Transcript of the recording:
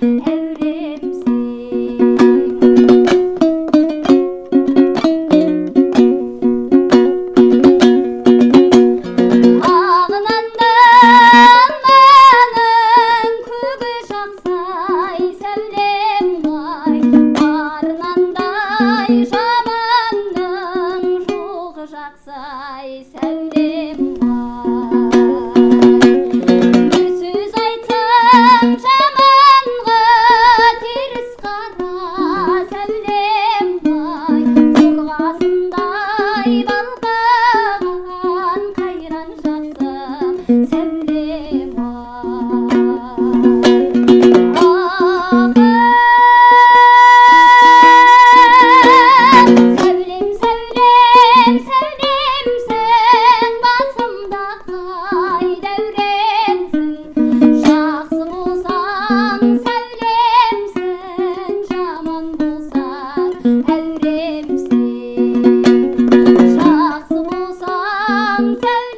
әуремсің. Ағынанның көгі жақсай, сәулем ай, барынандай жаманның жоғы жақсай, сәулем ай. Бір сөз айтсаң жаманға теріс қара, сәулем ай, қорғасындай балқыған қайран жақсым, сәулем ай. Сәулем, сәулем, сәулемсің, басымдағы ай дәуренсің. Жақсы болсаң сәулемсің, жаман болсаң әуремсің. Жақсы болсаң сәулемсің.